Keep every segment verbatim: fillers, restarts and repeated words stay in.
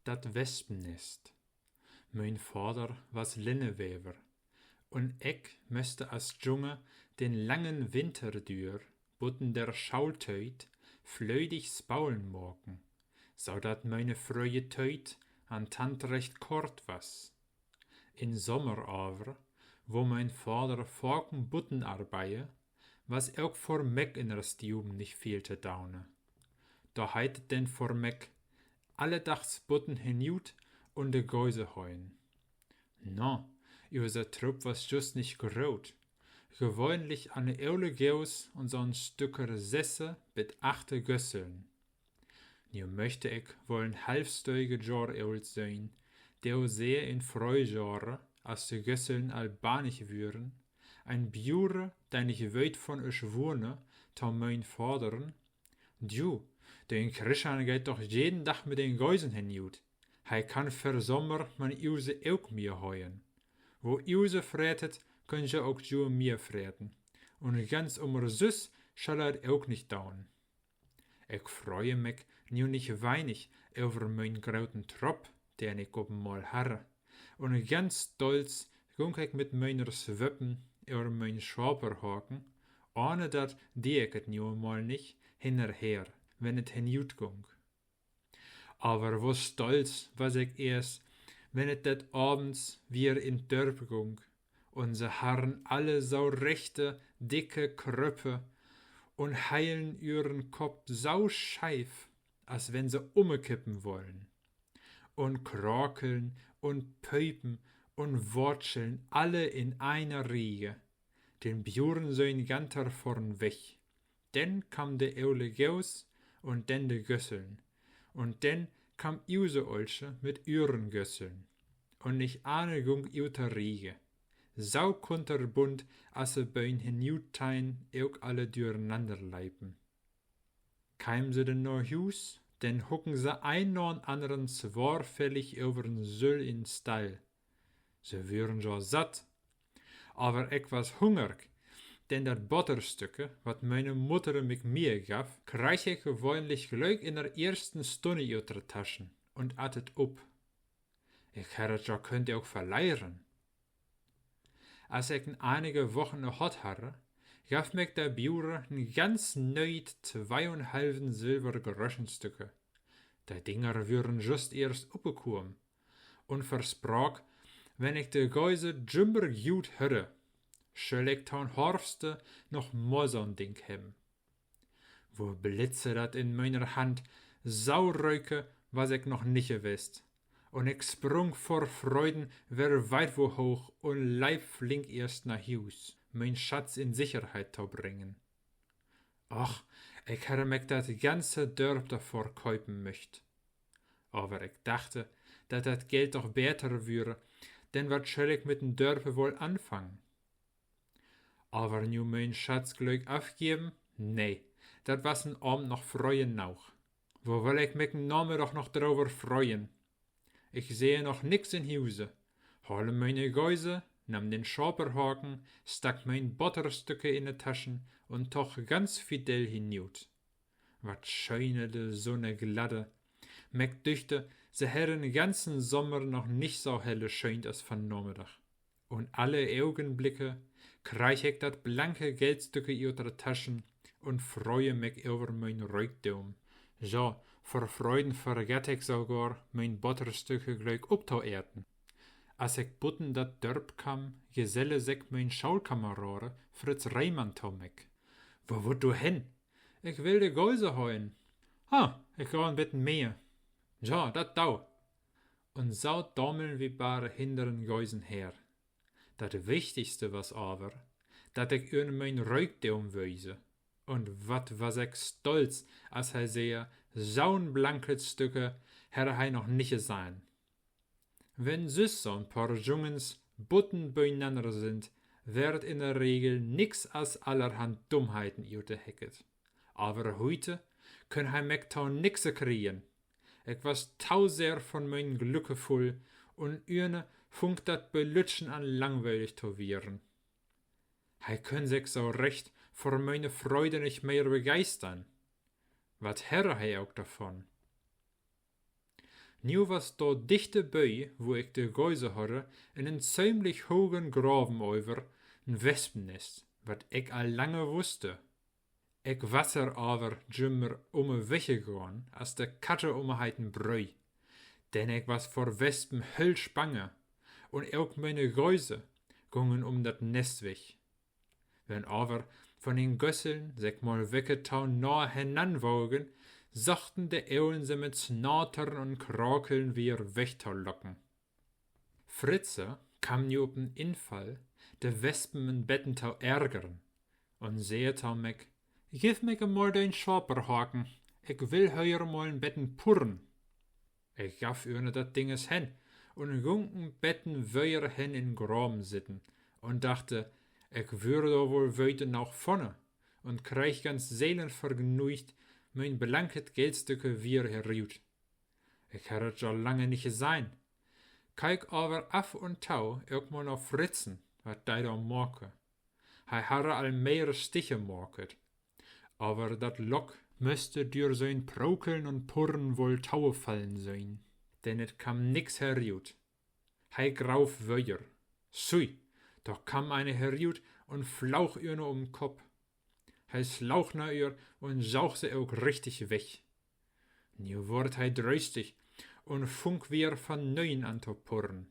Dat Wespennest. Mien Vader was Linnewever, un ik müsste as Junge den langen Winter dür buten der Schaultiet flödig Spaulen maken, so dat miene fröhe Tiet an Tantrecht kort was. In Sommer aver, wo mien Vader faken buten arbeie, was ok vor mek in der Stuben nich veel to daune. Do heit et denn vor mek: Alle Dags buten henut un de Geuse heuen. Na, use Trupp was just nich groot. Gewöhnlich ane ole Goos un so'n Stücker sesse bit achte Gösseln. Nu möchte ik woll en halfstöige Johr oolt sien, do se in Fröhjohre, as de Gösseln al bannig würen, en Bure, de nich wiet von üsch wone, to mien Vadern: Du, den Krischan geiht doch jeden Dag mit den Geusen henut. He kann för Sommer man use ok mier heuen. Wo use fretet, köönt je ok ju mier freten. Un ganz ummersüss schall he et ok nich daun. Ik freue mik nu nich weinig över mien groten Tropp, den ik op en Mal harre, un ganz stolz gung ik mit miener Swöppen över mien Schaperhaken, ahne dat dee ik et nu mal nich, hinnerher, wenn et henut gung. Aver wo stolz was ik eerst, wenn et dat Avends wier in Dörp gung, un se harren alle so rechte, dicke Kröppe un heilen ühren Kopp so scheif, as wenn se umkippen wollen. Un krakeln un piepen un watscheln alle in eine Riege, den Buren sien ganter Forn weg. Denn kam de ole Goos un denn de Gösseln. Un denn kam use Olsche mit ühren Gösseln. Un nich eine gung ut de Riege. So kunterbunt, as se bi'n Henuttein ok alle dürenander leipen. Keimen se denn na Huus, denn hucken se een na'n anneren swarfällig över en Süll in Stall. Se würen jo satt. Aver ik was hungerig, denn dat Botterstücke, wat miene Mutter mik mier gaff, kreig ik gewöhnlich glöök in der eersten Stunne ut de Taschen un at et up. Ik herr et jo könnt ok verleiren. As ik en einige Wochen ehott harre, gaff mik de Bure en ganz neet tweeunhalven Silvergroschenstücke. De Dinger würen just eerst upekuomen, un verspraak, wenn ik de Geuse jümmer jut hödde, schöll ik to'n Harvste noch mal so'n Ding hebben. Wo blitze dat in miener Hand, so röke was ik noch nich ewest. Un ik sprung vor Freuden wer weit wo hooch un leip flink eerst na Huus, mien Schatz in Sicherheit to bringen. Och, ik herr mik dat ganze Dörp dorvor köpen möcht. Aver ik dachte, dat dat Geld doch beter würe, denn wat schöll ik mit en Dörpe woll anfangen? Aver nu mien Schatz glöök afgeven? Nee, dat was en Avend noch fröh noog. Wo woll ik mik en Namiddag noch drover freuen? Ik sehe noch nix in Huse, hole miene Geuse, nahm den Schaperhaken, stack mien Botterstücke in de Taschen un toch ganz fidel hinut. Wat schöne de Sunne gladde. Mik düchte, se herr en ganzen Sommer noch nich so helle schönt as vannamiddag. Un alle Ogenblicke kreig ik dat blanke Geldstücke ut de Taschen un freue mik över mien Rökdoom. Jo, vor Freuden vergatt ik sogor, mien Botterstücke glöök uptoeten. As ik buten dat Dörp kamm, geselle sik mien Schaulkamerade Fritz Reimann to mik. Wo wutt du hen? Ik will de Geuse heuen. Ha, ik gah en beten mehr. Jo, dat do. Un so dameln wi beide hinder en Geusen her. Dat Wichtigste was aver, dat ik üm mien Rökdoom wese. Un wat was ik stolt, as he sä, so'n blanket Stücke herr he noch nich sehn. Wenn süss so'n paar Jungens buten bienanner sünd, wert in de Regel nix as allerhand Dummheiten utehecket. Aver huite könn he mik to nix kriegen. Ik was to sehr von mien Glücke vull, un üne fung dat bi lütten an langwielig to wieren. He könn sik so recht vor miene Freude nich mehr begeistern. Wat herr he ok dorvon? Nu was dor dichte bi, wo ik de Geuse harr, in en ziemlich hogen Graven över, en Wespennest, wat ik al lange wusste. Ik was er aver jümmer ume wegegahn, as de Katte ume heiten Brei. Denn ik was vör Wespen hölsch bange, un ok miene Geuse gungen um dat Nest weg. Wenn aver von den Gösseln sik mal wecke tau nah henan wogen, sochten de Ellen se mit Snatern un Krakeln wier wegtolocken. Fritze kam nu op en Infall, de Wespen en beten tau ärgern, un sä tau mik: Giff mik emal den Schaperhaken, ik will hier mal en beten purren. Ik gaff üne dat Dinges hen un gung en beten wier hen in Graven sitten un dachte, ik wür dor woll weten noch vonne, un kreeg ganz seelenvergnügt mien blanket Geldstücke wier herut. Ik harr et jo lange nich gesehn. Keek aver af un tau ok mal na Fritzen, wat de dor make. He harr al mehrere Stiche maket. Aver dat Lock müsste dör sien Prokeln un Purren woll taugefallen sien, denn et kam nix herut. He grauv wier. Sui, dor kam eine herut un flaug üne um'n Kopp. He slaug na ür un saug se ok richtig weg. Nu word he dröstig un fung wier von nöen an to purren.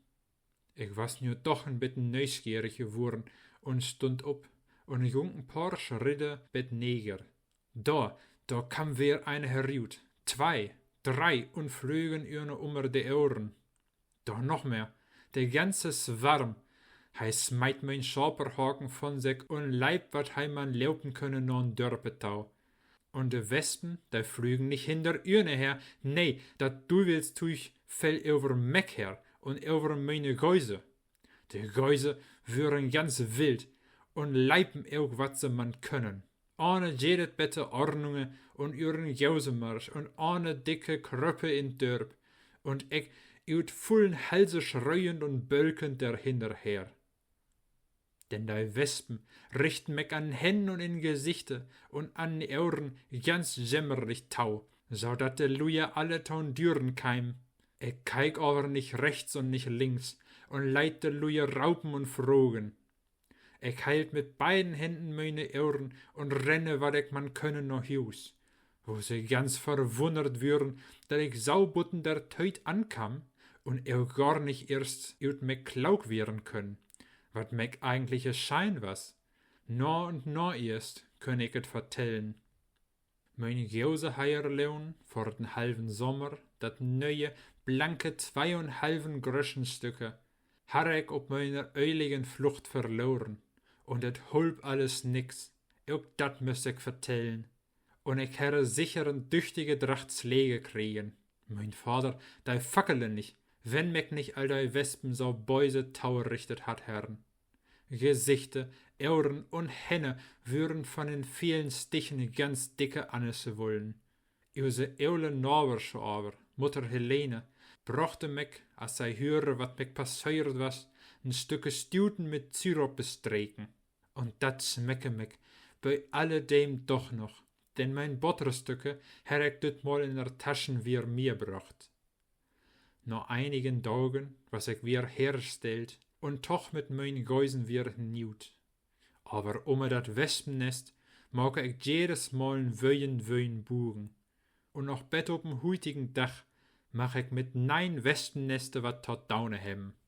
Ik was nu doch en beten neeschierig eworren un stund op un gung en paar Schridde bet neger. Dor, dor kam wier eine herut, twei, drei un flögen üne ummer de Ohren. Dor noch mehr, de ganze Swarm. He smeit mien Schaperhaken von sik un leip, wat he man lopen könne, na'n Dörpe tau. Un de Wespen, de flögen nich hinner üne her, nee, dat Duvelstüüg fell över mik her un över miene Geuse. De Geuse würen ganz wild un leipen ok, wat se man können, ahne jedet bete Ordnunge un üren Geusemarsch un ahne dicke Kröppe in't Dörp, un ik ut vullen Halse schröend un bölkend der hinnerher. Denn de Wespen richten mik an Hännen un in Gesichte un an Ohren ganz jämmerlich tau, so dat de Lüe alle to'n Düren keimen. Ik keek aver nich rechts un nich links un leit de Lüe raupen un frogen. Ik heilt mit beiden Händen miene Ohren un renne, wat ik man könne, na Huus, wo se ganz verwunnert würen, dat ik so buten der Tiet ankamm un ok gor nich eerst ut mik klauk wieren könn, wat mik eigentlich geschehn was. Na un na eerst könn ik et vertellen. Mien Geuse harr loon vör den halven Sommer dat ne'e, blanke Tweeunhalvengröschenstücke harr ik op miene öligen Flucht verloren, un et hulp alles nix, ok dat müss ik vertellen. Un ik herre sicher en düchtige Dracht Släge kregen. Mien Vader, de fackele nich, wenn mik nich all de Wespen so beuse taurichtet hatt herren. Gesichte, Ohren un Hänne würen von den vielen Stichen ganz dicke anneswullen. Use ole Nabersche aver, Mutter Helene, brochte mik, as se hüre, wat mik passeert was, en Stücke Stuten mit Sirup bestreken. Un dat smecke mik bi alledem doch noch, denn mien Botterstücke herr ik dütmal in der Taschen wier miebrocht. Na einigen Dagen was ik wier herstellt un toch mit mien Geusen wier niut. Aver umme dat Wespennest make ik jedes Mal en wöen, wöen Bugen. Un noch bet op den hütigen Dag mag ik mit nein Wespenneste wat to daune hebben.